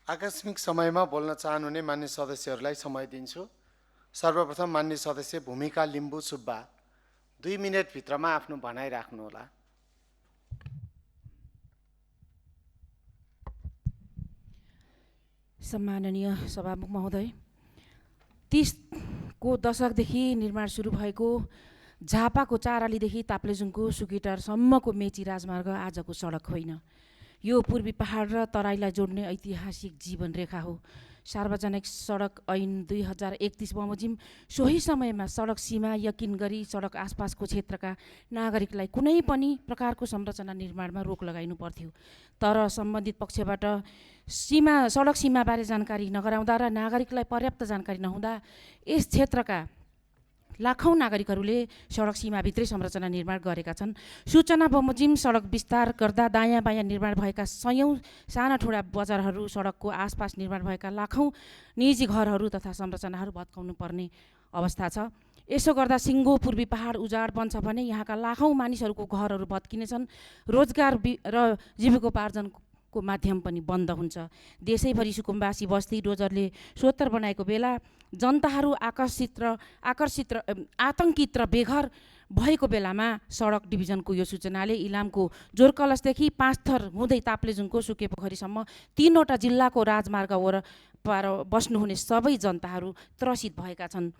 आकस्मिक समयमा बोल्न चाहनुहुने मान्य सदस्यहरूलाई समय दिन्छु। सर्वप्रथम मान्य सदस्य भूमिका लिम्बू सुब्बा 2 मिनेटभित्रमा आफ्नो भनाइ राख्नुहोला। सम्माननीय सभामुख महोदय, 30 को दशकदेखि निर्माण सुरु भएको झापाको 4 आलीदेखि ताप्लेजुङको सुकेटारसम्मको मेची राजमार्ग आजको सडक होइन। यो पूर्वी पहाड र तराईलाई जोड्ने ऐतिहासिक जीवन रेखा हो। सार्वजनिक सडक ऐन 2031 बमोजिम सोही समयमा सडक सीमा यकिन गरी सडक आसपासको क्षेत्रका नागरिकलाई कुनै पनि प्रकारको संरचना निर्माणमा रोक लगाइनु पर्थ्यो। तर सम्बन्धित पक्षबाट सडक सीमाबारे जानकारी नगराउँदा र नागरिकलाई पर्याप्त जानकारी नहुँदा यस क्षेत्रका लाखौँ नागरिकहरूले सडक सीमाभित्रै संरचना निर्माण गरेका छन्। सूचना बमोजिम सडक विस्तार गर्दा दायाँ बायाँ निर्माण भएका सयौँ साना ठुला बजारहरू, सडकको आसपास निर्माण भएका लाखौँ निजी घरहरू तथा संरचनाहरू भत्काउनु पर्ने अवस्था छ। यसो गर्दा सिङ्गो पूर्वी पहाड उजाड बन्छ भने यहाँका लाखौँ मानिसहरूको घरहरू भत्किनेछन्, रोजगार र जीविकोपार्जनको माध्यम पनि बन्द हुन्छ। देशैभरि सुकुम्बासी बस्ती डोजरले सोत्तर बनाएको बेला जनताहरू आतङ्कित र बेघर भएको बेलामा सडक डिभिजनको यो सूचनाले इलामको जोरकलसदेखि 5 थर हुँदै ताप्लेजुङको सुकेपोखरीसम्म 3वटा जिल्लाको राजमार्ग वरपर बस्नुहुने सबै जनताहरू त्रसित भएका छन्।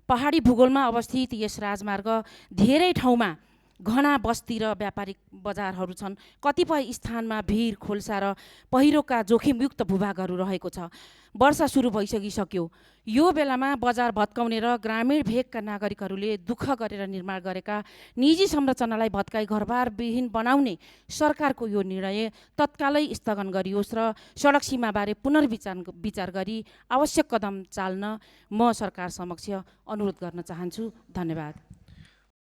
पहाडी भूगोलमा अवस्थित यस राजमार्ग धेरै ठाउँमा घना बस्ती र व्यापारिक बजारहरू छन्। कतिपय स्थानमा भिर, खोल्सा र पहिरोका जोखिमयुक्त भूभागहरू रहेको छ। वर्षा सुरु भइसकिसक्यो। यो बेलामा बजार भत्काउने र ग्रामीण भेगका नागरिकहरूले दुःख गरेर निर्माण गरेका निजी संरचनालाई भत्काई घरबारविहीन बनाउने सरकारको यो निर्णय तत्कालै स्थगन गरियोस् र सडक सीमाबारे पुनर्विचार गरी आवश्यक कदम चाल्न म सरकार समक्ष अनुरोध गर्न चाहन्छु। धन्यवाद।